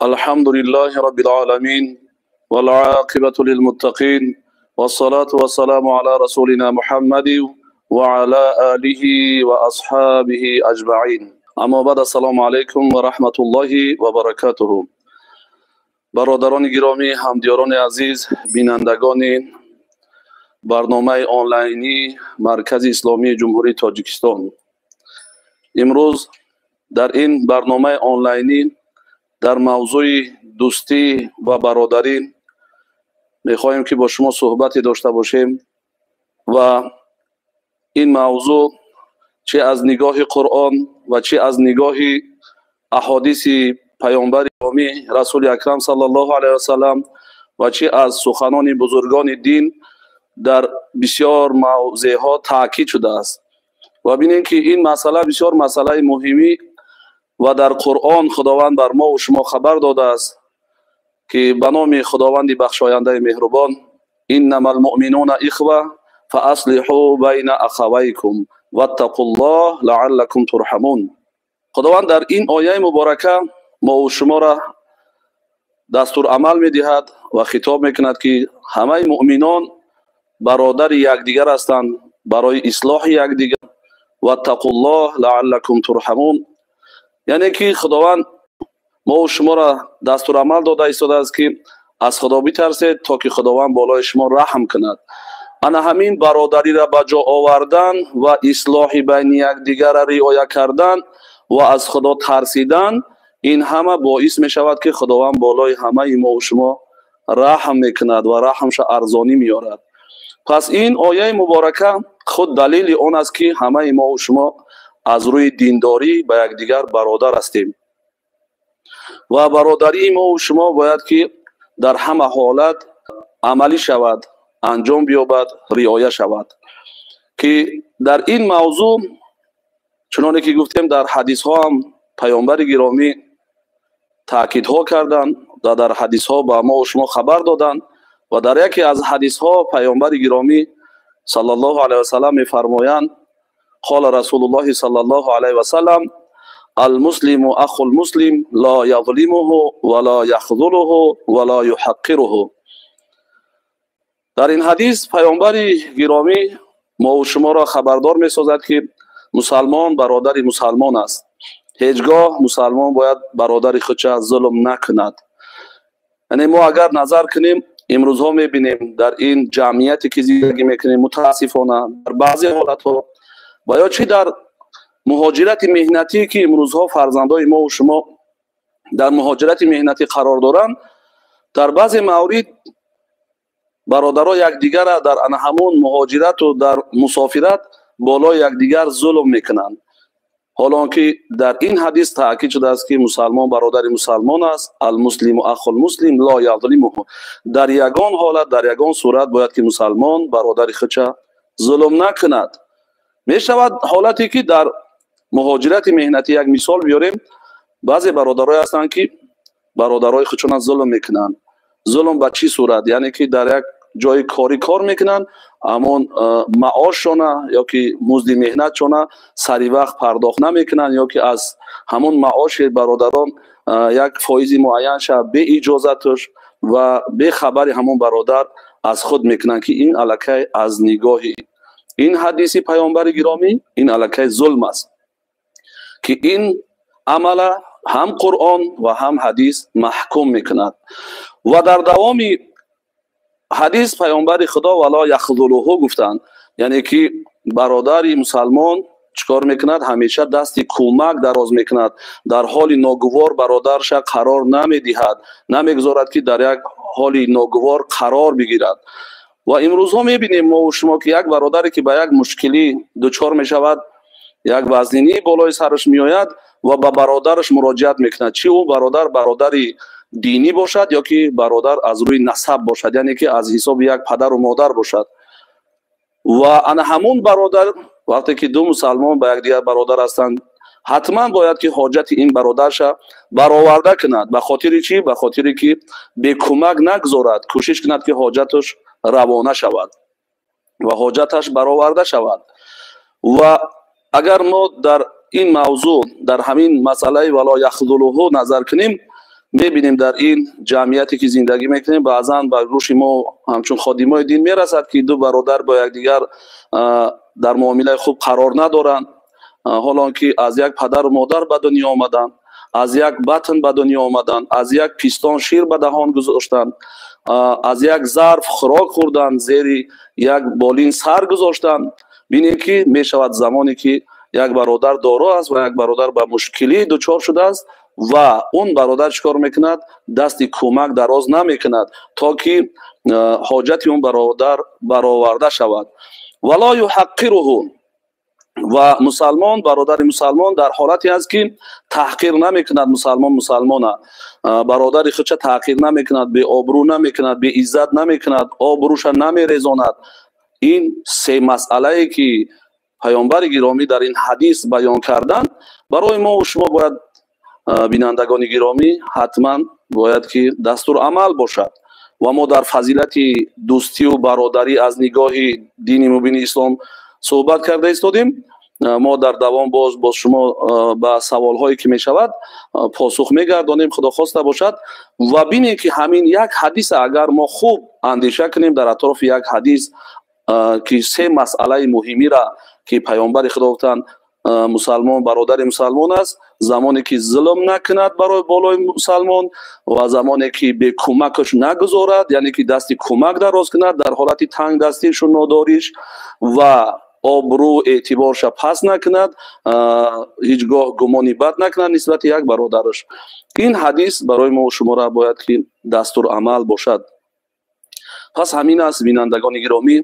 الحمد لله رب العالمين والعاقبة للمتقين والصلاة والسلام على رسولنا محمد وعلى آله وأصحابه أجمعين. أما بعد، السلام عليكم ورحمة الله وبركاته. Бародарони гиромӣ, ҳамдиёрони азиз, бинандагони барномаи онлайнии Маркази Исломии Ҷумҳурии Тоҷикистон, имрӯз дар ин барномаи онлайнӣ дар мавзӯи дӯстӣ ва бародарӣ мехоҳем, ки бо шумо суҳбате дошта бошем ва ин мавзӯъ чӣ аз нигоҳи Қуръон ва чӣ аз нигоҳи аҳодиси паёмбари гиромӣ, Расули Акрам саллаллоҳу алайҳи васалам, ва чӣ аз суханони бузургони дин дар бисёр мавзеъҳо таъкид шудааст. Ва бинем, ки ин масъала бисёр масъалаи муҳимӣ ва дар Қуръон Худованд бар мо шумо хабар додааст, ки ба номи Худованди бахшояндаи меҳрубон: إنما المؤمنون إخوة فأصلحوا بين أخويكم واتقوا الله لعلكم ترحمون. Худованд дар ин ояи муборака мо шуморо дастурамал медиҳад ва хитоб мекунад, ки ҳамаи муъминон бародари якдигар ҳастанд, барои ислоҳи якдигар. واتقوا الله لعلكم ترحمون, яъне ки Худованд мо шуморо дастурамал дода истодааст, ки аз Худо битарсед, то ки Худованд болои шумо раҳм кунад. Ана ҳамин бародариро ба ҷо овардан ва ислоҳи байни якдигарро риоя кардан ва аз Худо тарсидан, ин ҳама боис мешавад, ки Худованд болои ҳамаи мо шумо раҳм мекунад ва раҳмша арзонӣ меорад. Пас ин ояи муборака худ далели он аст, ки ҳамаи мо шумо аз рӯи диндорӣ ба якдигар бародар ҳастем ва бародарии мо шумо бояд ки дар ҳама ҳолат амалӣ шавад, анҷом биёбад, риоя шавад. Ки дар ин мавзӯъ, чуноне ки гуфтем, дар ҳадисҳо ҳам паёмбари гиромӣ таъкидҳо карданд ва дар ҳадисҳо ба мо шумо хабар доданд. Ва дар яке аз ҳадисҳо паёмбари гиромӣ саллаллоҳу алайҳи васаллам мефармоянд: قال رسول الله صلى الله عليه وسلم: المسلم أخو المسلم لا يظلمه ولا يخذله ولا يحقره. Дар ин ҳадис паёмбари гиромӣ мо шуморо хабардор месозад, ки мусалмон бародари мусалмон аст. Ҳеҷ гоҳ мусалмон бояд бародари худша зулм накунад. Яъне мо агар назар кунем, имрӯзҳо мебинем, дар ин ҷамъияте ки зиндагӣ мекунем, мутаассифона, дар баъзе ҳолатҳо ва ё чӣ дар муҳоҷирати меҳнатӣ, ки имрӯзҳо фарзандои мо шумо дар муҳоҷирати меҳнатӣ қарор доранд, дар баъзе маврид бародаро якдигарра дар ана ҳамон муҳоҷирату дар мусофират болои якдигар зулм мекунанд. Ҳоло он ки дар ин ҳадис таъкид шудааст, ки мусалмон бародари мусалмон аст, المسلم أخو المسلم لا يظلمه. Дар ягон ҳолат, дар ягон сурат бояд ки мусалмон бародари худша зулм накунад. Мешавад ҳолате, ки дар муҳоҷирати меҳнатӣ, як мисол биёрем, баъзе бародарое ҳастанд, ки бародарои худшона зулм мекунанд. Зулм ба чӣ сурат? Яъне ки дар як ҷои корӣ кор мекунанд, ҳамон маошшона ё ки музди меҳнатшона сари вақт пардохт намекунанд ё ки аз ҳамон маоши бародарон як фоизи муайянша беиҷозаташ ва бехабари ҳамон бародар аз худ мекунанд, ки ин аллакай аз нигоҳи ин ҳадиси паёмбари гиромӣ ин аллакай зулм аст, ки ин амала ҳам Қуръон ва ҳам ҳадис маҳкум мекунад. Ва дар давоми ҳадис паёмбари Худо ولا يخذله гуфтанд, яъне ки бародари мусалмон чӣ кор мекунад? Ҳамеша дасти кӯмак дароз мекунад, дар ҳоли ногувор бародарша қарор намедиҳад, намегузорад, ки дар як ҳоли ногувор қарор бигирад. Ва имрӯзҳо мебинем мо шумо, ки як бародаре ки ба як мушкилӣ дучор мешавад, як вазнинӣ болои сараш меояд ва ба бародараш муроҷиат мекунад, чӣ ӯ бародар бародари динӣ бошад ё ки бародар аз рӯи насаб бошад, яъне ки аз ҳисоби як падару модар бошад. Ва ана ҳамун бародар, вақте ки ду мусалмон ба якдигар бародар ҳастанд, ҳатман бояд ки ҳоҷати ин бародарша бароварда кунад. Ба хотири чӣ? Ба хотире ки бекӯмак нагзорад, кӯшиш кунад, ки ҳоҷаташ равона шавад ва ҳоҷаташ бароварда шавад. Ва агар мо дар ин мавзӯъ, дар ҳамин масъалаи ولا يخذله назар кунем. Мебинем дар ин ҷамъияте ки зиндагӣ мекунем, баъзан ба гӯши мо ҳамчун ходимои дин мерасад, ки ду бародар бо якдигар дар муомилаи хуб қарор надоранд, ҳолон ки аз як падару модар ба дунё омаданд, аз як батн ба дунё омаданд, аз як пистон шир ба даҳон гузоштанд, аз як зарф хӯрок хӯрданд, зери як болин сар гузоштанд. Бинем ки мешавад замоне ки як бародар доро аст ва як бародар ба мушкилӣ дучор шудааст ва он бародар чӣ кор мекунад? Дасти кӯмак дароз намекунад, то ки ҳоҷати он бародар бароварда шавад. Вала юҳаққируҳу, ва мусалмон бародари мусалмон дар ҳолате аст, ки таҳқир намекунад. Мусалмон мусалмона, бародари худша таҳқир намекунад, беобрӯ намекунад, беиззат намекунад, обрӯша намерезонад. Ин се масъалае ки паёмбари гиромӣ дар ин ҳадис баён карданд, барои мо шумо бояд, бинандагони гиромӣ, ҳатман бояд ки дастурамал бошад. Ва мо дар фазилати дӯстию бародарӣ аз нигоҳи дини мубини ислом суҳбат карда истодем. Мо дар давом боз бо шумо ба саволҳое ки мешавад посух мегардонем, худо хоста бошад. Ва бинем ки ҳамин як ҳадиса агар мо хуб андеша кунем дар атрофи як ҳадис, ки се масъалаи муҳимира ки паёмбари худо гуфтанд, мусалмон бародари мусалмон аст замоне ки зулм накунад барои болои мусалмон ва замоне ки бекӯмакаш нагузорад, яъне ки дасти кӯмак дароз кунад дар ҳолати тангдастишу нодориш, ва обрӯ эътиборша пас накунад, ҳеҷ гоҳ гумони бад накунад нисбати як бародараш. Ин ҳадис барои мо шуморо бояд ки дастурамал бошад. Пас ҳамин аст, бинандагони гиромӣ,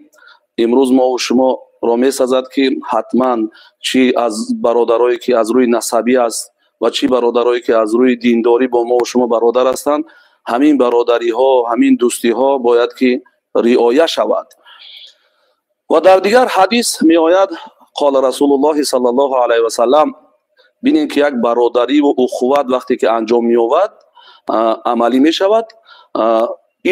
имрӯз мо шумо ро месазад, ки ҳатман чӣ аз бародарое ки аз рӯи насабӣ аст ва чӣ бародарое ки аз рӯи диндорӣ бо мо шумо бародар ҳастанд, ҳамин бародариҳо, ҳамин дӯстиҳо бояд ки риоя шавад. Ва дар дигар ҳадис меояд, қола расулуллоҳи саллаллоҳу алайҳи васаллам. Бинем ки як бародариву ухуват вақте ки анҷом меёбад, амалӣ мешавад,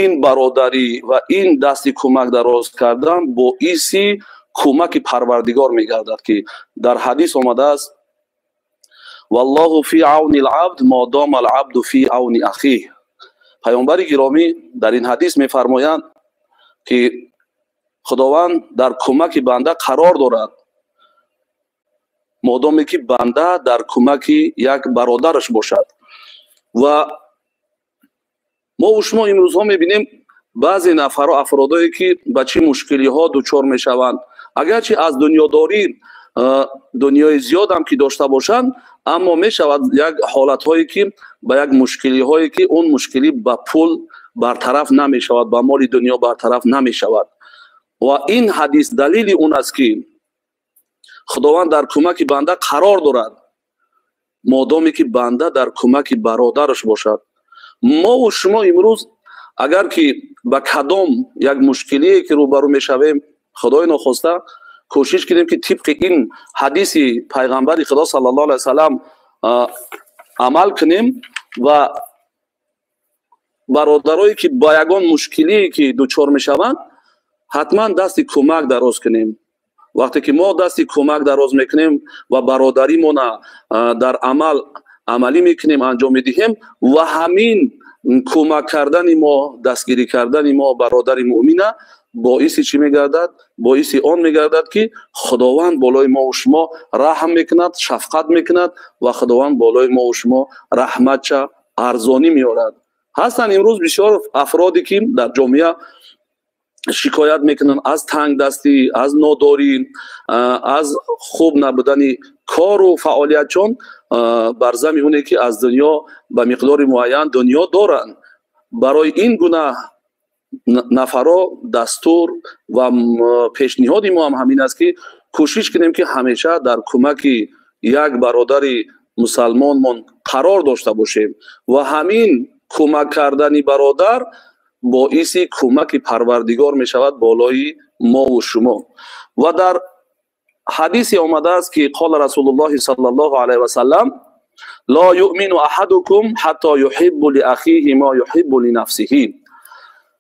ин бародарӣ ва ин дасти кӯмак дароз кардан боиси кӯмаки парвардигор мегардад, ки дар ҳадис омадааст: валлоҳу фи авни лабд модома алабду фи авни ахиҳ. Паёмбари гиромӣ дар ин ҳадис мефармоянд, ки худованд дар кӯмаки банда қарор дорад, модоме ки банда дар кӯмаки як бародараш бошад. Ва мову шумо имрӯзҳо мебинем баъзе нафарро, афродое ки ба чӣ мушкилиҳо дучор мешаванд, агарчи аз дунёдорӣ дунёи зиёдам ки дошта бошанд, аммо мешавад як ҳолатҳое ки ба як мушкилиҳое ки он мушкилӣ ба пул бартараф намешавад, ба моли дунё бартараф намешавад. Ва ин ҳадис далели он аст, ки худованд дар кӯмаки банда қарор дорад, модоме ки банда дар кӯмаки бародараш бошад. Мову шумо имрӯз агар ки ба кадом як мушкилие ки рӯбарӯ мешавем, худои нохоста, кӯшиш кунем, ки тибқи ин ҳадиси пайғамбари худо саллаллоҳу алайҳи васаллам амал кунем ва бародарое ки ба ягон мушкилие ки дучор мешаванд, ҳатман дасти кӯмак дароз кунем. Вақте ки мо дасти кӯмак дароз мекунем ва бародаримона дар амал амалӣ мекунем, анҷом медиҳем, ва ҳамин кӯмак кардани мо, дастгирӣ кардани мо бародари муъмина боиси чӣ мегардад? Боиси он мегардад, ки худованд болои мову шумо раҳм мекунад, шафқат мекунад ва худованд болои мову шумо раҳматча арзонӣ меорад. Ҳастанд имрӯз бисёр афроде ки дар ҷомеа шикоят мекунанд аз тангдастӣ, аз нодорӣ, аз хуб набудани кору фаъолиятчон, бар зами оне ки аз дунё ба миқдори муайян дунё доранд. Барои ин гуна нафарро дастур ва пешниҳоди мо ҳам ҳамин аст, ки кӯшиш кунем, ки ҳамеша дар кӯмаки як бародари мусалмонмон қарор дошта бошем ва ҳамин кӯмак кардани бародар боиси кӯмаки парвардигор мешавад болои мову шумо. Ва дар ҳадисе омадааст, ки қола расулуллоҳи саллаллоҳу алайҳи васаллам: ло юъмину аҳадукум ҳатто юҳиббу лиахиҳи мо юҳиббу линафсиҳи.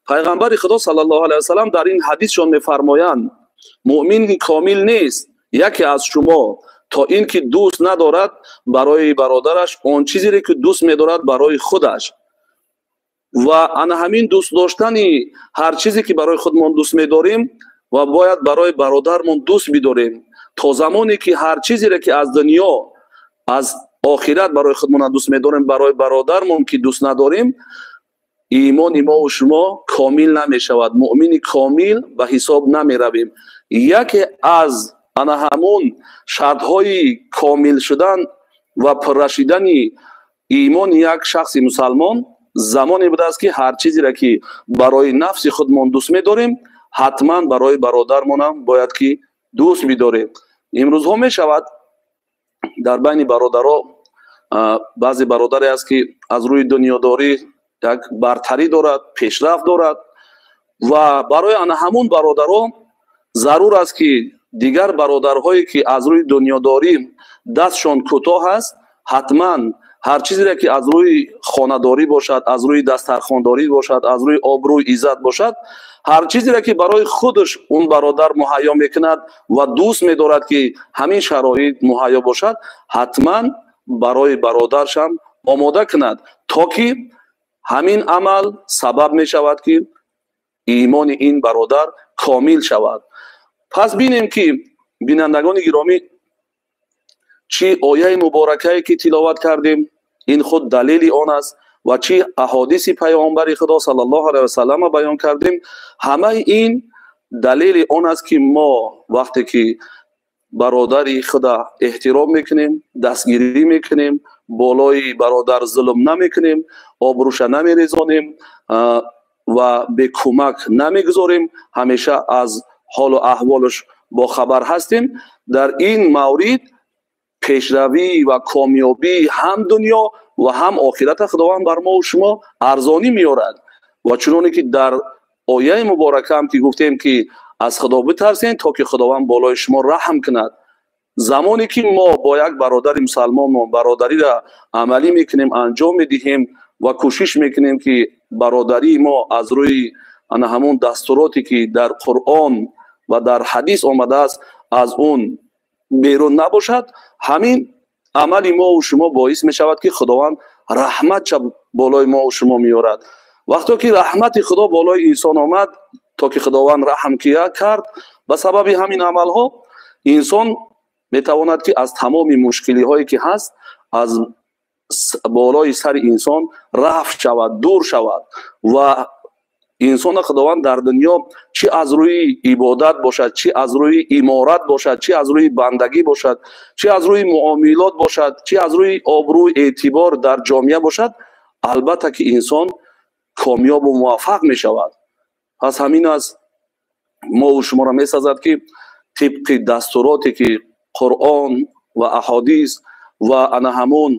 Пайғамбари худо саллаллоҳу алайҳи васаллам дар ин ҳадисшон мефармоянд: муъмини комил нест яке аз шумо, то ин ки дӯст надорад барои бародараш он чизере ки дӯст медорад барои худаш. Ва ана ҳамин дӯст доштани ҳар чизе ки барои худмон дӯст медорем ва бояд барои бародармон дӯст бидорем, то замоне ки ҳар чизере ки аз дунё, аз охират барои худмон дӯст медорем, барои бародармон ки дӯст надорем, имони мо ва шумо комил намешавад, муъмини комил ба ҳисоб намеравем. Яке аз ана ҳамун шартҳои комил шудан ва пурра шидани имони як шахси мусалмон замоне будааст, ки ҳар чизере ки барои нафси худмон дӯст медорем, ҳатман барои бародармонам бояд ки дӯст бидорем. Имрӯзҳо мешавад дар байни бародаро баъзе бародаре аст, ки аз рӯи дунёдорӣ як бартарӣ дорад, пешрафт дорад, ва барои ана ҳамун бародаро зарур аст, ки дигар бародарҳое ки аз рӯи дунёдорӣ дастшон кӯтоҳ аст, ҳатман ҳар чизере ки аз рӯи хонадорӣ бошад, аз рӯи дастархондорӣ бошад, аз рӯи обрӯи иззат бошад, ҳар чизере ки барои худаш он бародар муҳайё мекунад ва дӯст медорад ки ҳамин шароит муҳайё бошад, ҳатман барои бародаршам омода кунад, то ки ҳамин амал сабаб мешавад, ки имони ин бародар комил шавад. Пас бинем, ки бинандагони гиромӣ, чӣ ояи муборакае ки тиловат кардем, ин худ далели он аст, ва чӣ аҳодиси паёмбари худо саллаллоҳу алайҳи васаллама баён кардем, ҳамаи ин далели он аст, ки мо вақте ки бародари худа эҳтиром мекунем, дастгирӣ мекунем, болои бародар зулм намекунем, обрӯша намерезонем ва бекӯмак намегузорем, ҳамеша аз ҳолу аҳволаш бохабар ҳастем, дар ин маврид пешравӣ ва комёбӣ ҳам дунё ва ҳам охирата Худованд бар мо шумо арзонӣ меорад. Ва чуноне ки дар ояи муборакаам ки гуфтем, ки аз Худо битарсен, то ки Худованд болои шумо раҳм кунад. Замоне ки мо бо як бародари мусалмонмон бародариро амалӣ мекунем, анҷом медиҳем ва кӯшиш мекунем, ки бародарии мо аз рӯи ана ҳамон дастуроте ки дар Қуръон ва дар ҳадис омадааст, аз он берун набошад, ҳамин амали мову шумо боис мешавад, ки Худованд раҳматша болои мову шумо меорад. Вақто ки раҳмати Худо болои инсон омад, то ки Худованд раҳм кард, ба сабаби ҳамин амалҳо инсон метавонад, ки аз тамоми мушкилиҳое ки ҳаст, аз болои сари инсон рафт шавад, дур шавад. Ва инсона Худованд дар дунё, чӣ аз рӯи ибодат бошад, чӣ аз рӯи иморат бошад, чӣ аз рӯи бандагӣ бошад, чӣ аз рӯи муомилот бошад, чӣ аз рӯи обрӯ эътибор дар ҷомеа бошад, албатта ки инсон комёбу муваффақ мешавад. Пас ҳамин аст, мову шуморо месазад, ки тибқи дастуроте ки Қуръон ва аҳодис ва ана ҳамун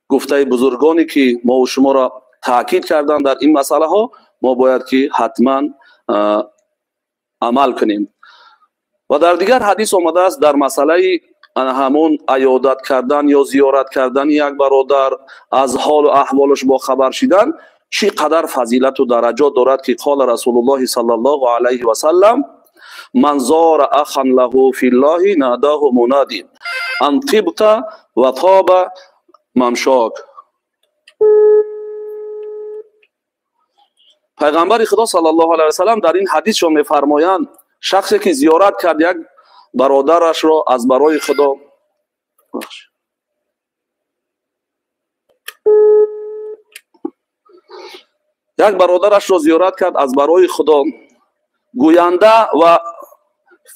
гуфтаи бузургоне ки мову шуморо таъкид карданд дар ин масъалаҳо, мо бояд ки ҳатман амал кунем. Ва дар дигар ҳадис омадааст дар масъалаи ҳамон аёдат кардан ё зиёрат кардани як бародар, аз ҳолу аҳволаш бохабар шидан чӣ қадар фазилату дараҷот дорад, ки қола Расулуллоҳи саллаллоҳу алайҳи васаллам: ман зора ахан лаҳу филлоҳи надаҳу мунади ан тибта ва тоба мамшок. Пайғамбари Худо саллаллоҳу алайҳи васаллам дар ин ҳадисшон мефармоянд: шахсе ки зиёрат кард як бародарашро аз барои Худо, як бародарашро зиёрат кард аз барои Худо, гӯянда ва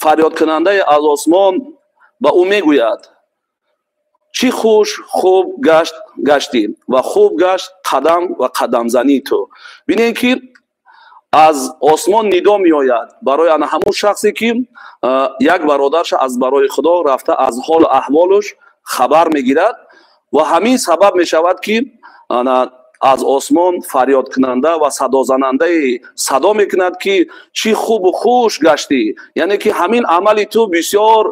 фарёдкунандаи аз осмон ба ӯ мегӯяд: чӣ хуш хуб гашт гаштӣ ва хуб гашт қадам ва қадамзании ту. Бинед, ки аз осмон нидо меояд барои ана ҳамун шахсе ки як бародарша аз барои Худо рафта аз ҳолу аҳволуш хабар мегирад, ва ҳамин сабаб мешавад, ки ана аз осмон фарёдкунанда ва садозанандаи садо мекунад, ки чӣ хубу хуш гаштӣ, яъне ки ҳамин амали ту бисёр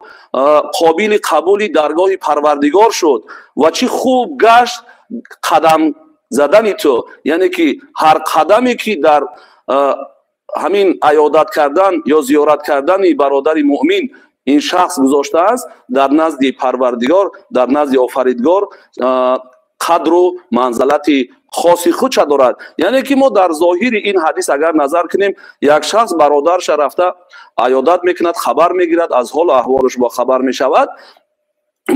қобили қабули даргоҳи Парвардигор шуд, ва чӣ хуб гашт қадам задани ту, яъне ки ҳар қадаме ки дар ҳамин аёдат кардан ё зиёрат кардани бародари муъмин ин шахс гузоштааст, дар назди Парвардигор, дар назди Офаридгор қадру манзалати хоси худша дорад. Яъне ки мо дар зоҳири ин ҳадис агар назар кунем, як шахс бародарша рафта аёдат мекунад, хабар мегирад, аз ҳолу аҳволаш бохабар мешавад.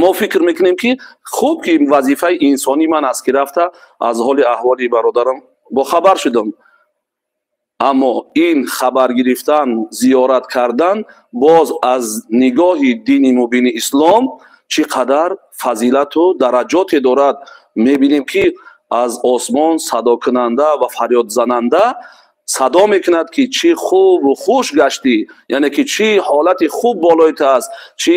Мо фикр мекунем ки хуб ки вазифаи инсонии ман аст ки рафта аз ҳоли аҳволи бародарам бохабар шудам. Аммо ин хабар гирифтан, зиёрат кардан боз аз нигоҳи дини мубини ислом чӣ қадар фазилату дараҷоте дорад. Мебинем ки аз осмон садокунанда ва фарёдзананда садо мекунад ки чӣ хубу хуш гаштӣ, яъне ки чӣ ҳолати хуб болои ту аст, чӣ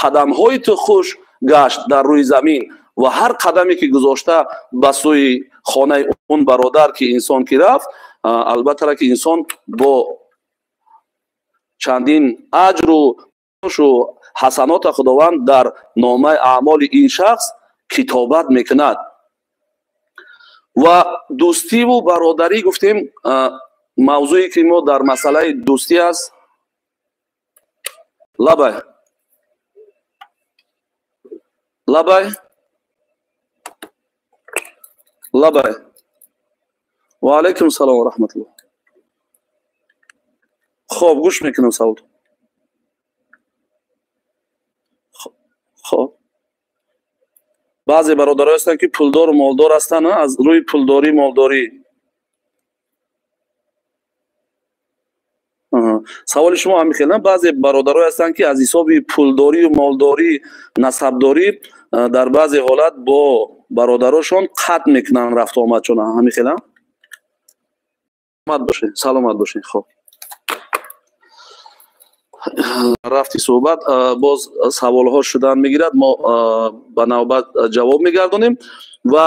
қадамҳои ту хуш гашт дар рӯи замин. Ва ҳар қадаме ки гузошта ба сӯи хонаи он бародар ки инсон ки рафт, албатта ки инсон бо чандин аҷру ҳасанота Худованд дар номаи аъмоли ин шахс китобат мекунад. Ва дӯстиву бародарӣ гуфтем, мавзӯе ки мо дар масъалаи дӯстӣ аст. Лабай, лабай, лабай. Ва алайкум салом ва раҳматуллоҳ. Хоб, гӯш мекунам савол. Хоб, баъзе бародарое ҳастанд ки пулдору молдор ҳастанд, аз рӯи пулдорӣ молдорӣ. Саволи шумо ҳамин хел. Баъзе бародарое ҳастанд ки аз ҳисоби пулдорию молдорӣ, насабдорӣ дар баъзе ҳолат бо бародарошон қатъ мекунанд рафту омадшон. Ҳамин хел. Саломат бошед, саломат бошед. Хоб, рафти суҳбат боз саволҳо шудан мегирад, мо ба навбат ҷавоб мегардонем. Ва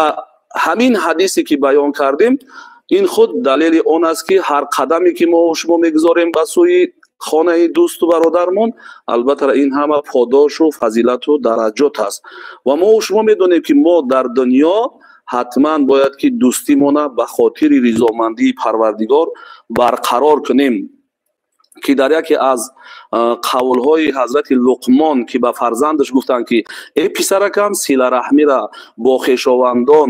ҳамин ҳадисе ки баён кардем, ин худ далели он аст ки ҳар қадаме ки мо шумо мегузорем ба сӯи хонаи дӯсту бародармон, албатта ин ҳама подошу фазилату дараҷот аст. Ва мо шумо медонем ки мо дар дунё ҳатман бояд ки дӯстимона ба хотири ризомандии Парвардигор барқарор кунем, ки дар яке аз қавлҳои ҳазрати Луқмон ки ба фарзандаш гуфтанд ки эй писаракам, силараҳмира бо хешовандон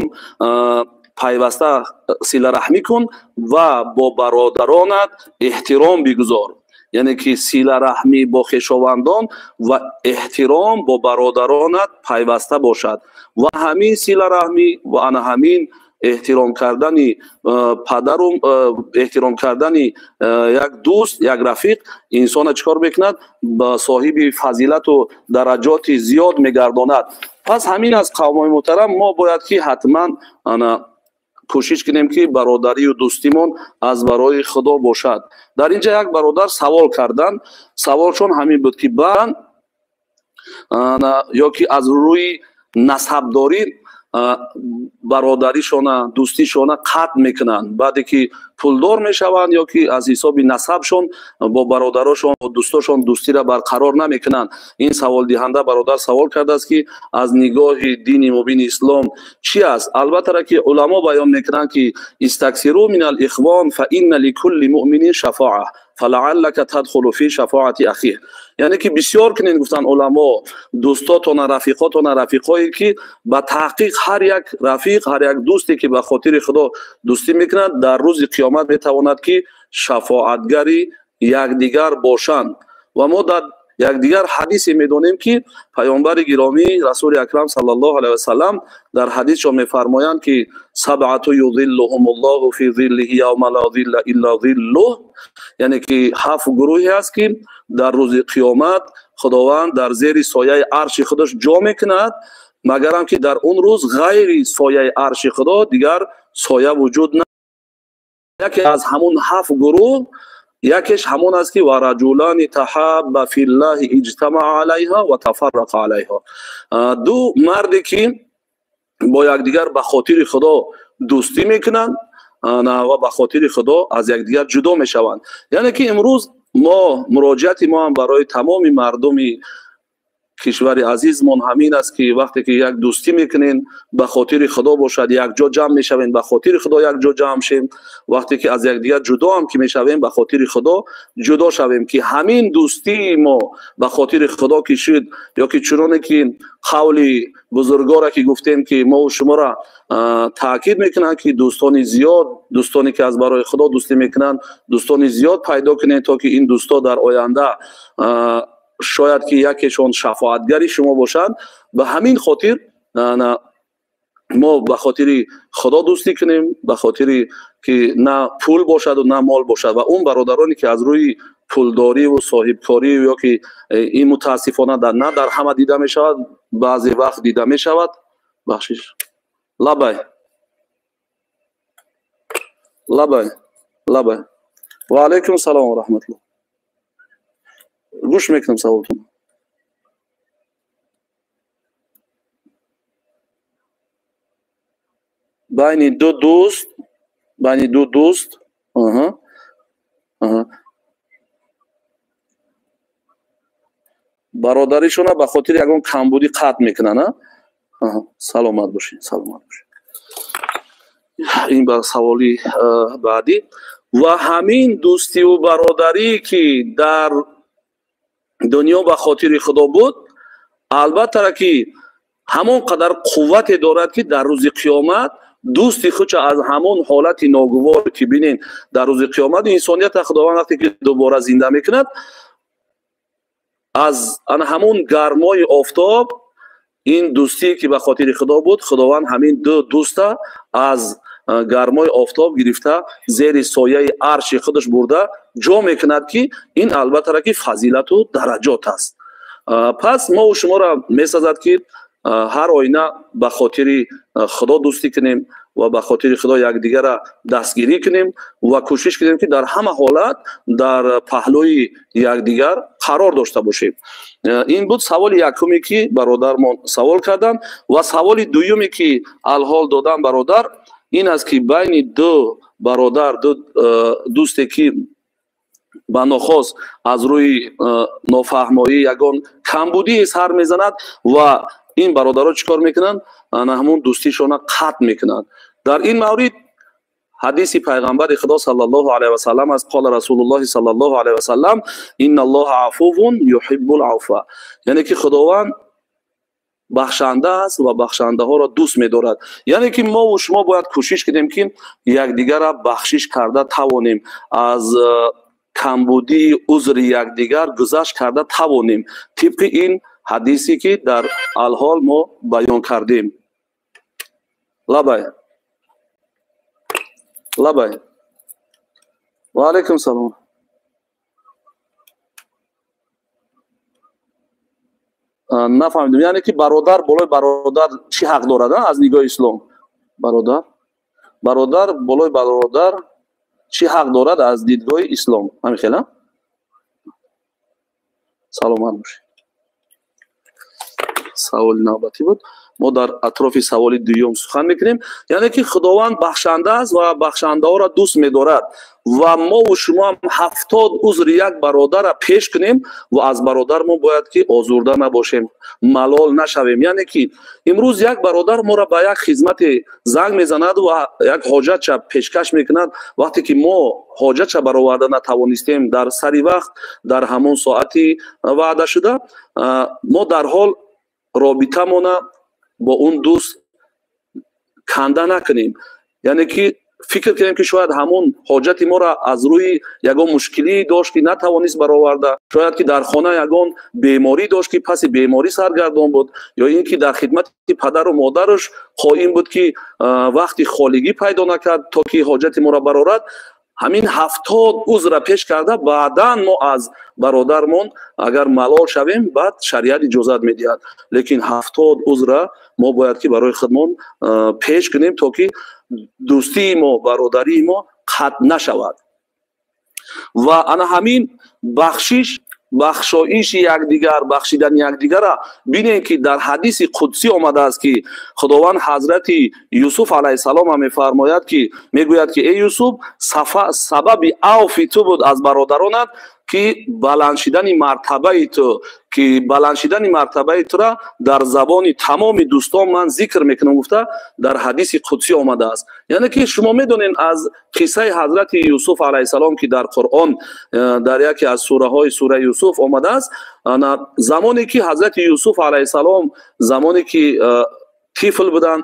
пайваста силараҳмӣ кун ва бо бародаронат эҳтиром бигузор. Яъне ки силараҳмӣ бо хешовандон ва эҳтиром бо бародаронат пайваста бошад. Ва ҳамин силараҳмӣ ва ана ҳамин эҳтиром кардани падару эҳтиром кардани як дӯст, як рафиқ инсона чӣ кор мекунад? Ба соҳиби фазилату дараҷоти зиёд мегардонад. Пас ҳамин аст, қавмои муҳтарам, мо бояд ки ҳатман ана кӯшиш кунем ки бародарию дӯстимон аз барои Худо бошад. Дар инҷа як бародар савол карданд. Саволшон ҳамин буд ки баъдан ё ки аз рӯи насабдорӣ бародаришона, дӯстишона қатъ мекунанд, баъде ки пулдор мешаванд ё ки аз ҳисоби насабшон бо бародарошон, бо дӯстошон дӯстиро барқарор намекунанд. Ин саволдиҳанда бародар савол кардааст ки аз нигоҳи дини мубини ислом чӣ аст? Албатта ки уламо баён мекунанд ки истаксиру мин алихвон фа инна ликулли муъминин шафоа фалааллака тадхулу фи шафоати ахих. Яъне ки бисёр кунед, гуфтанд уламо, дӯстотона, рафиқотона, рафиқое ки ба таҳқиқ ҳар як рафиқ, ҳар як дӯсте ки ба хотири Худо дӯстӣ мекунад, дар рӯзи қиёмат метавонад ки шафоатгари якдигар бошанд. Ва мо дар якдигар ҳадисе медонем ки паёмбари гиромӣ расули акрам саллаллоҳу алайҳи васаллам дар ҳадисшон мефармоянд ки сабъату юзиллуҳумуллоҳу фи зиллиҳи явма ла зилла илла зиллуҳ, яъне ки ҳафт гурӯҳе аст ки дар рӯзи қиёмат Худованд дар зери сояи арши худаш ҷо мекунад, магарам ки дар он рӯз ғайри сояи арши Худо дигар соя вуҷуд надорад. Яке аз ҳамун ҳафт гурӯҳ якеш ҳамон аст ки ва раҷулани таҳабба филлаҳи иҷтамаа алайҳа ва тафаррақа алайҳа, ду марде ки бо якдигар ба хотири Худо дӯстӣ мекунанд ва ба хотири Худо аз якдигар ҷудо мешаванд. Яъне ки имрӯз мо муроҷиати мо ҳам барои тамоми мардуми Кишвари азизмон ҳамин аст, ки вақте ки як дӯстӣ мекунем, ба хотири Худо бошад, якҷо ҷамъ мешавем, ба хотири Худо якҷо ҷамъ шем. Вақте ки аз якдигар ҷудо ҳам ки мешавем, ба хотири Худо ҷудо шавем, ки ҳамин дӯстии мо ба хотири Худо ки шуд, ё ки чуноне ки қавли бузургоре ки гуфтем, ки мо шуморо таъкид мекунанд, ки дӯстони зиёд, дӯстоне ки аз барои Худо дӯстӣ мекунанд, дӯстони зиёд пайдо кунед, то ки ин дӯсто дар оянда шояд ки якешон шафоатгари шумо бошанд. Ба ҳамин хотир мо ба хотири Худо дӯстӣ кунем, ба хотири ки на пул бошаду на мол бошад. Ва он бародароне ки аз рӯи пулдориву соҳибкорӣ, ё ки ин мутаассифона на дар ҳама дида мешавад, баъзе вақт дида мешавад. Бахшиш, лабай, лабай, лабай. Ва алайкум салом ва раҳматуллоҳ. Гӯш мекунам саволтон. Байни ду дӯст, байни ду дӯст, бародаришона ба хотири ягон камбудӣ қатъ мекунанд. Саломат бошед, саломат бошед. Ин ба саволи баъдӣ. Ва ҳамин дӯстиву бародарӣ, ки дар дунё ба хотири Худо буд, албатта ки ҳамон қадар қуввате дорад, ки дар рӯзи қиёмат дӯсти худша аз ҳамон ҳолати ногувор, ки бинен, дар рӯзи қиёмат инсонията Худованд вақте ки дубора зинда мекунад, аз ана ҳамон гармои офтоб, ин дӯстие ки ба хотири Худо буд, Худованд ҳамин ду дӯста аз гармои офтоб гирифта, зери сояи арши худаш бурда ҷо мекунад, ки ин албатта ки фазилату дараҷот аст. Пас мову шуморо месазад, ки ҳар оина ба хотири Худо дӯстӣ кунем ва ба хотири Худо якдигарро дастгирӣ кунем ва кӯшиш кунем, ки дар ҳама ҳолат дар паҳлӯи якдигар қарор дошта бошем. Ин буд саволи якуме, ки бародармон савол карданд. Ва саволи дуюме, ки алҳол додам бародар, ин аст, ки байни ду бародар, ду дӯсте, ки ба нохост аз рӯи нофаҳмоӣ ягон камбудие сар мезанад, ва ин бародаро чӣ кор мекунанд? Ана ҳамон дӯстишона қатъ мекунанд. Дар ин маврид ҳадиси пайғамбари Худо саллаллоҳу алайҳи васаллам аст: қола Расулуллоҳи саллаллоҳу алайҳи васаллам, инналлоҳа афувун юҳиббул афва. Яъне ки Худованд бахшанда аст ва бахшандаҳоро дӯст медорад. Яъне ки мову шумо бояд кӯшиш кунем, ки якдигарро бахшиш карда тавонем, аз камбудии узри якдигар гузашт карда тавонем, тибқи ин ҳадисе, ки дар алҳол мо баён кардем. Лабай, лабай. Ва алайкум салом. Нафаҳмидем. Яъне ки бародар болои бародар чӣ ҳақ дорад аз нигоҳи ислом? Бародар болои бародар чӣ ҳақ дорад аз дидгоҳи ислом? Ҳамин хел. Саломат бошед. Саволи навбатӣ буд. Мо дар атрофи саволи дуюм сухан мекунем. Яъне ки Худованд бахшанда аст ва бахшандаҳоро дӯст медорад, ва мову шумо ҳам 70 узри як бародарро пеш кунем ва аз бародармон бояд ки озурда набошем, малол нашавем. Яъне ки имрӯз як бародар моро ба як хизмате занг мезанад ва як ҳоҷатча пешкаш мекунад. Вақте ки мо ҳоҷатча бароварда натавонистем дар сари вақт, дар ҳамон соати ваъда шуда, мо дарҳол робитамона бо он дӯст канда накунем. Яъне ки фикр кунем, ки шояд ҳамон ҳоҷати моро аз рӯи ягон мушкилӣ дошт, ки натавонист бароварда, шояд ки дар хона ягон беморӣ дошт, ки паси беморӣ саргардон буд, ё ин ки дар хидмати падару модараш қоим буд, ки вақти холигӣ пайдо накард, то ки ҳоҷати моро барорад. Ҳамин 70 узра пеш карда, баъдан мо аз бародармон агар малол шавем, баъд шариат иҷозат медиҳад. Лекин 70 узра мо бояд ки барои худмон пеш кунем, то ки дӯстии мо, бародарии мо қатъ нашавад. Ва ана ҳамин бахшиш, бахшоиши якдигар, бахшидани якдигарра бинем, ки дар ҳадиси қудсӣ омадааст, ки Худованд ҳазрати Юсуф алайҳиссалом мефармояд, ки мегӯяд, ки эй Юсуф, сабаби авфи ту буд аз бародаронат, ки баланд шидани мартабаи ту, ки баланд шидани мартабаи тура дар забони тамоми дӯстон ман зикр мекунам, гуфта дар ҳадиси қудсӣ омадааст. Яъне ки шумо медонед аз қиссаи ҳазрати Юсуф алайҳиссалом, ки дар Қуръон дар яке аз сураҳои сураи Юсуф омадааст, замоне ки ҳазрати Юсуф алайҳиссалом замоне ки тифл буданд,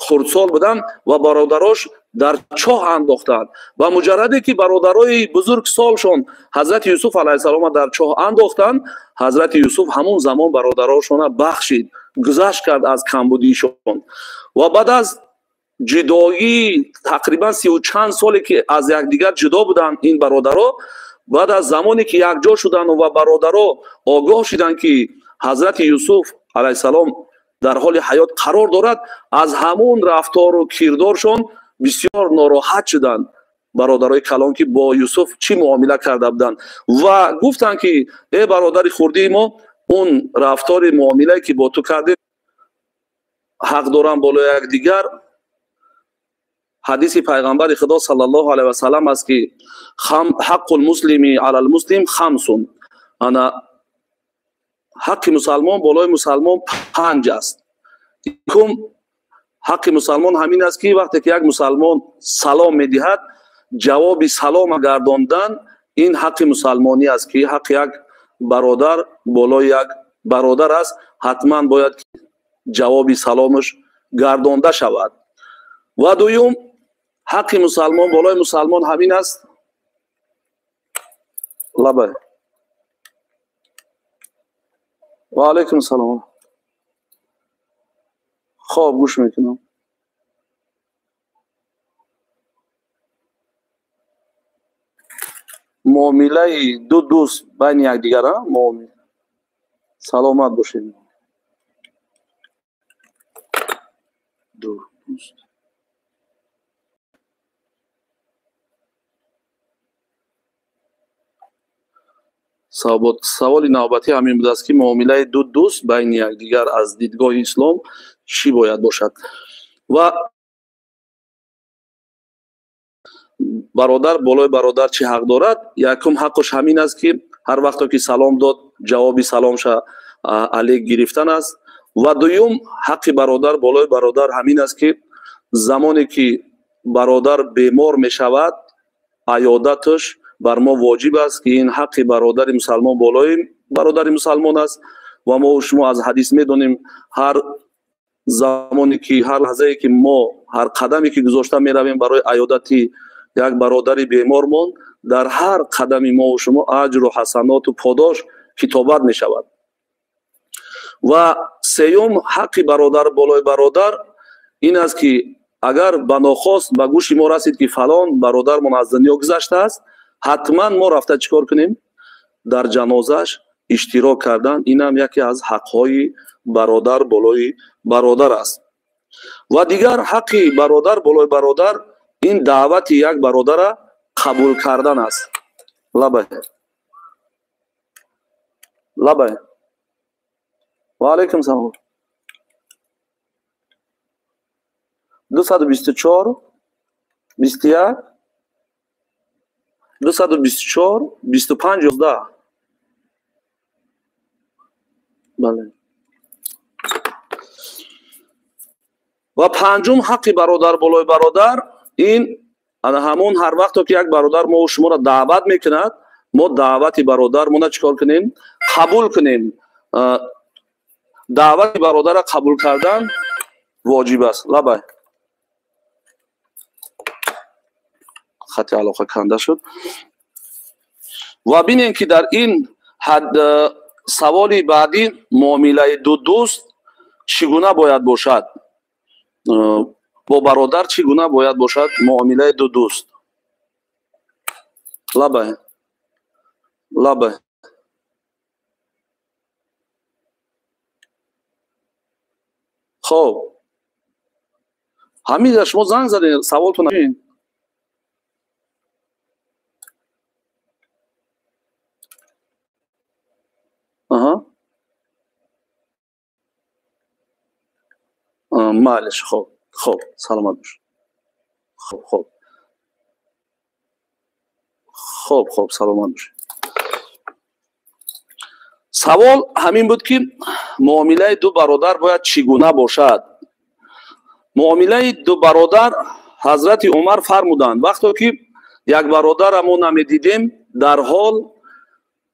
хурдсол буданд ва бародарош дар чоҳ андохтанд ва муҷарраде ки бародарои бузургсолшон ҳазрати Юсуф алайҳиссаломро дар чоҳ андохтанд, ҳазрати Юсуф ҳамон замон бародарошонро бахшид, гузашт кард аз камбудиишон. Ва баъд аз ҷудоӣ тақрибан 30 чанд соле ки аз якдигар ҷудо буданд ин бародаро, баъд аз замоне ки якҷо шуданд ва бародаро огоҳ шуданд, ки ҳазрати Юсуф алайҳиссалом дар ҳоли ҳаёт қарор дорад, аз ҳамун рафтору кирдоршон бисёр нороҳат шуданд бародарои калон, ки бо Юсуф чӣ муомила карда буданд, ва гуфтанд, ки э бародари хурдии мо, он рафтори муомилае ки бо ту кардем, ҳақ дорам болои якдигар. Ҳадиси пайғамбари Худо саллаллоҳу алайҳи васалам аст, ки حق المسلم على المسلم خمس, ана ҳаққи мусалмон болои мусалмон панҷ аст. Якум ҳаққи мусалмон ҳамин аст, ки вақте ки як мусалмон салом медиҳад, ҷавоби салома гардондан ин ҳаққи мусалмонӣ аст, ки ҳаққи як бародар болои як бародар аст, ҳатман бояд ҷавоби саломаш гардонда шавад. Ва дуюм ҳаққи мусалмон болои мусалмон ҳамин аст. Лабай, ва алайкум салом. Хоб, гӯш мекунам. Муомилаи ду дӯст байни якдигар. Саломат бошед. Ду дӯст. Саволи навбатӣ ҳамин будааст, ки муомилаи ду дӯст байни якдигар аз дидгоҳи ислом чӣ бояд бошад. Ва бародар болои бародар чӣ ҳақ дорад? Якум ҳаққаш ҳамин аст, ки ҳар вақто ки салом дод, ҷавоби саломша алек гирифтан аст. Ва дуюм ҳаққи бародар болои бародар ҳамин аст, ки замоне ки бародар бемор мешавад, аёдаташ бар мо воҷиб аст, ки ин ҳаққи бародари мусалмон болои бародари мусалмон аст. Ва мо шумо аз ҳадис медонем, ҳар замоне ки, ҳар лаҳзае ки мо, ҳар қадаме ки гузошта меравем барои аёдати як бародари бемормон, дар ҳар қадами мову шумо аҷру ҳасаноту подош китобат мешавад. Ва сеюм ҳаққи бародар болои бародар ин аст, ки агар ба нохост ба гӯши мо расид, ки фалон бародармон аз дунё гузаштааст, ҳатман мо рафта чӣ кор кунем? Дар ҷанозааш иштирок кардан, инам яке аз ҳаққҳои бародар болои бародар аст. Ва дигар ҳаққи бародар болои бародар ин даъвати як бародара қабул кардан аст. Лабай, лабай, ва алайкум салом. 224 21, 224 25 11. Бале. Ва панҷум ҳаққи бародар болои бародар ин ана ҳамон ҳар вақто ки як бародар мо шуморо даъват мекунад, мо даъвати бародармона чӣ кор кунем? Қабул кунем. Даъвати бародарро қабул кардан воҷиб аст. Лабай, хати алоқа канда шуд. Ва бинем, ки дар ин саволи баъдӣ муомилаи ду дӯст чӣ гуна бояд бошад, бо бародар чӣ гуна бояд бошад муомилаи ду дӯст. Лабай, лабай. Хоб, ҳамида, шумо занг задед, саволтон. Аҳа, майлиш. Хоб, хоб, саломат бош. Хоб, хоб. Хоб, хоб, саломат бошед. Савол ҳамин буд, ки муомилаи ду бародар бояд чӣ гуна бошад? Муомилаи ду бародар, Ҳазрати Умар фармуданд, вақто ки як бародарро мо намедидем, дарҳол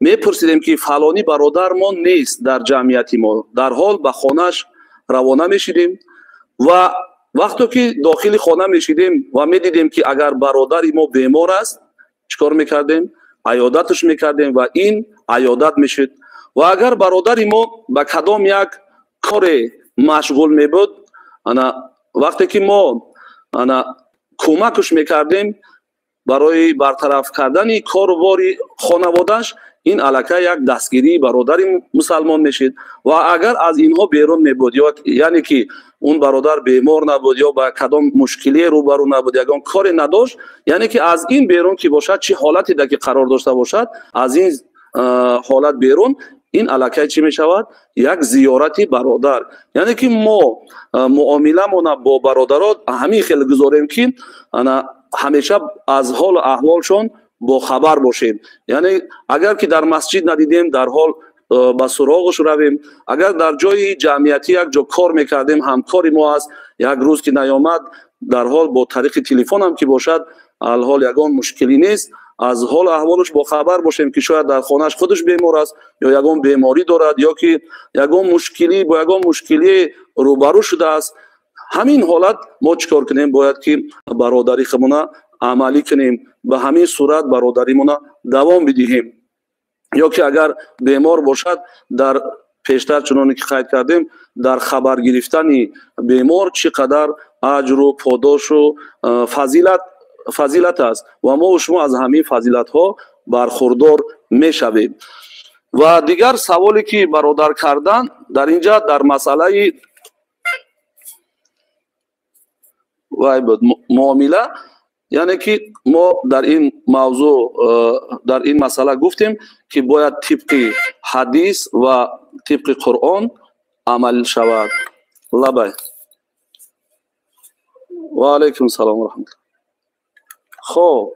мепурсидем, ки фалонӣ бародармон нест дар ҷамъияти мо. Дарҳол ба хонаш равона мешидем ва вақто ки дохили хона мешидем ва медидем, ки агар бародари мо бемор аст, чӣ кор мекардем? Аёдаташ мекардем ва ин аёдат мешуд. Ва агар бародари мо ба кадом як коре машғул мебуд, ана вақте ки мо ана кӯмакаш мекардем барои бартараф кардани кору бори хонаводааш, ин аллакай як дастгирии бародари мусалмон мешид. Ва агар аз инҳо берун мебуд, яъне ки он бародар бемор набуд ё ба кадом мушкилие рӯбарӯ набуд, ягон коре надошт, яъне ки аз ин берун ки бошад, чӣ ҳолате ки қарор дошта бошад, аз ин ҳолат берун, ин аллакай чӣ мешавад? Як зиёрати бародар. Яъне ки мо муомиламона бо бародарот ҳамин хел гузорем, ки ана ҳамеша аз ҳолу аҳволшон бохабар бошем. Яъне агар ки дар масҷид надидем, дарҳол ба суроғаш равем. Агар дар ҷои ҷамъиятӣ як ҷо кор мекардем, ҳамкори мо аст, як рӯз ки наёмад, дарҳол бо тариқи телефон ҳам ки бошад, алҳол ягон мушкилӣ нест, аз ҳолу аҳволаш бохабар бошем, ки шояд дар хонааш худаш бемор аст ё ягон беморӣ дорад ё ки ягон мушкилӣ бо ягон мушкилӣ рӯбарӯ шудааст. Ҳамин ҳолат мо чӣ кор кунем? Бояд ки бародари худмона амалӣ кунем, ба ҳамин сурат бародаримона давом бидиҳем. Ё ки агар бемор бошад, дар пештар чуноне ки қайд кардем, дар хабар гирифтани бемор чӣ қадар аҷру подошу фазилат аст ва мо шумо аз ҳамин фазилатҳо бархурдор мешавем. Ва дигар саволе ки бародар кардан дар инҷа дар масъалаи вай буд, муомила, яъне ки мо дар ин мавзӯъ, дар ин масъала гуфтем, ки бояд тибқи ҳадис ва тибқи Қуръон амал шавад. Лабай, ва алайкум салом ва раҳматуллоҳ. Хоб,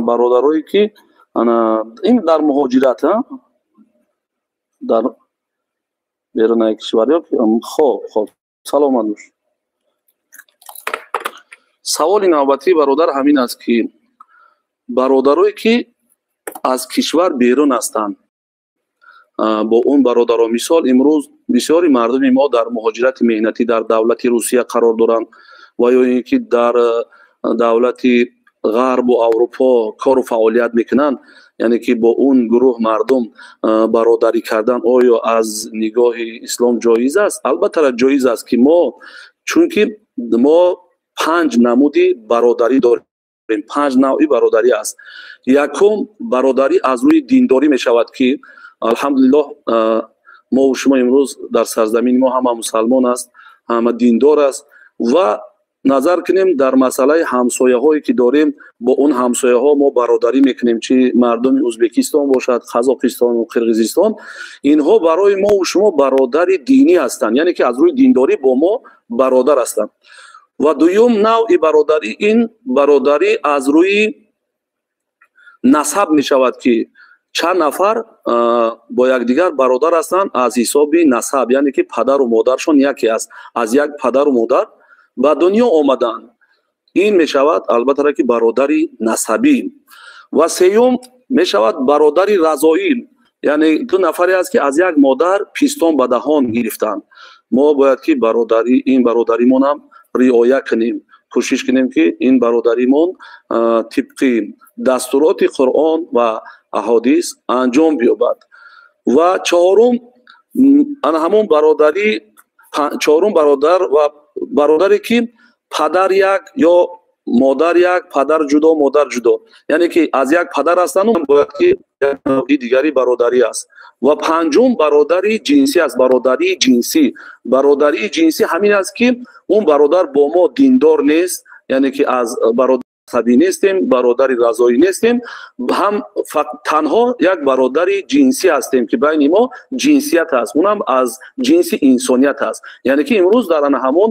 бародарое ки ин дар муҳоҷират, дар берунаи кишвар. Хоб, хоб, саломат бош. Саволи навбатии бародар ҳамин аст, ки бародарое ки аз кишвар берун ҳастанд, бо он бародаро, мисол, имрӯз бисёри мардуми мо дар муҳоҷирати меҳнатӣ дар давлати Русия қарор доранд ва ё ин ки дар давлати Ғарбу Аврупо кору фаъолият мекунанд, яъне ки бо он гурӯҳ мардум бародарӣ кардан оё аз нигоҳи ислом ҷоиз аст? Албатта, ҷоиз аст, ки мо, чунки мо панҷ намуди бародарӣ дорем, панҷ навъи бародарӣ аст. Якум, бародарӣ аз рӯи диндорӣ мешавад, ки алҳамдулиллоҳ мову шумо имрӯз дар сарзамини мо ҳама мусалмон аст, ҳама диндор аст. Ва назар кунем дар масъалаи ҳамсояҳое ки дорем, бо он ҳамсояҳо мо бародарӣ мекунем, чи мардуми Ӯзбекистон бошад, Қазоқистону Қирғизистон, инҳо барои мову шумо бародари динӣ ҳастанд, яъне ки аз рӯи диндорӣ бо мо бародар ҳастанд. Ва дуюм навъи бародарӣ, ин бародарӣ аз рӯи насаб мешавад, ки чанд нафар бо якдигар бародар ҳастанд аз ҳисоби насаб, яъне ки падару модаршон яке аст, аз як падару модар ба дунё омаданд. Ин мешавад албатта ки бародари насабӣ. Ва сеюм мешавад бародари разоӣ, яъне ду нафаре аст, ки аз як модар пистон ба даҳон гирифтанд. Мо бояд ки бародари ин бародаримонам риоя кунем, кӯшиш кунем, ки ин бародаримон тибқи дастуроти Қуръон ва аҳодис анҷом биёбад. Ва чаҳорум, ана ҳамон бародарӣ, чаҳорум бародар ва бародаре ки падар як ё модар як, падар ҷудо, модар ҷудо, яъне ки аз як падар ҳастанду бояд ки навъи дигари бародарӣ аст. Ва панҷум бародари ҷинсӣ аст. Бародарии ҷинсӣ, бародарии ҷинсӣ ҳамин аст, ки он бародар бо мо диндор нест, яъне ки аз бародар Насабӣ нестем, бародари разоӣ нестем, ҳам танҳо як бародари ҷинсӣ ҳастем, ки байни мо ҷинсият аст, унам аз ҷинси инсоният аст. Яъне ки имрӯз дар ана ҳамон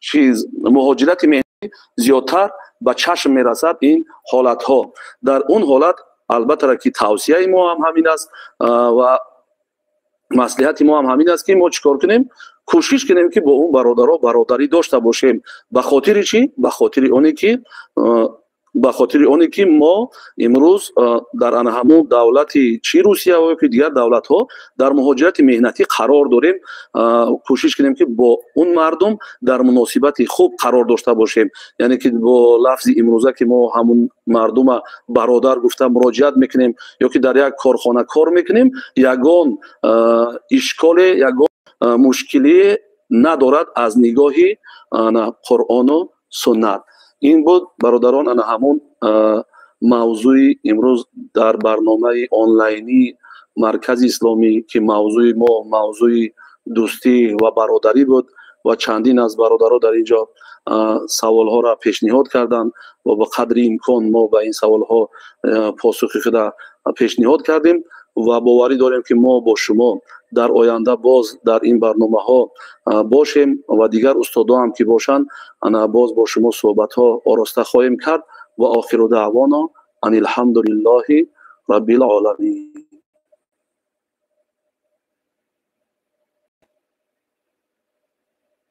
чиз муҳоҷирати меҳнатӣ зиёдтар ба чашм мерасад ин ҳолатҳо. Дар он ҳолат, албатта, ки тавсияи мо ҳам ҳамин аст ва маслиҳати мо ҳам ҳамин аст, ки мо чӣ кор кунем? Кӯшиш кунем, ки бо он бародаро бародарӣ дошта бошем. Ба хотири чӣ? Ба хотири оне ки мо имрӯз дар ана ҳамон давлати чи Русия ё ки дигар давлатҳо дар муҳоҷирати меҳнатӣ қарор дорем, кӯшиш кунем, ки бо он мардум дар муносибати хуб қарор дошта бошем. Яъне ки бо лафзи имрӯза, ки мо ҳамун мардума бародар гуфта муроҷиат мекунем ё ки дар як корхона кор мекунем, ягон ишколе, ягон мушкилие надорад аз нигоҳи Қуръону суннат. Ин буд, бародарон, ана ҳамон мавзӯи имрӯз дар барномаи онлайнии Маркази Исломӣ, ки мавзӯи мо мавзӯи дӯстӣ ва бародарӣ буд ва чандин аз бародаро дар ин ҷо саволҳоро пешниҳод карданд ва ба қадри имкон мо ба ин саволҳо посухи худа пешниҳод кардем. Ва боварӣ дорем, ки мо бо шумо дар оянда боз дар ин барномаҳо бошем ва дигар устодо ҳам ки бошанд, ана боз бо шумо суҳбатҳо ороста хоҳем кард. Ва охиру даъвоно ан алҳамду лиллоҳи раббил оламин.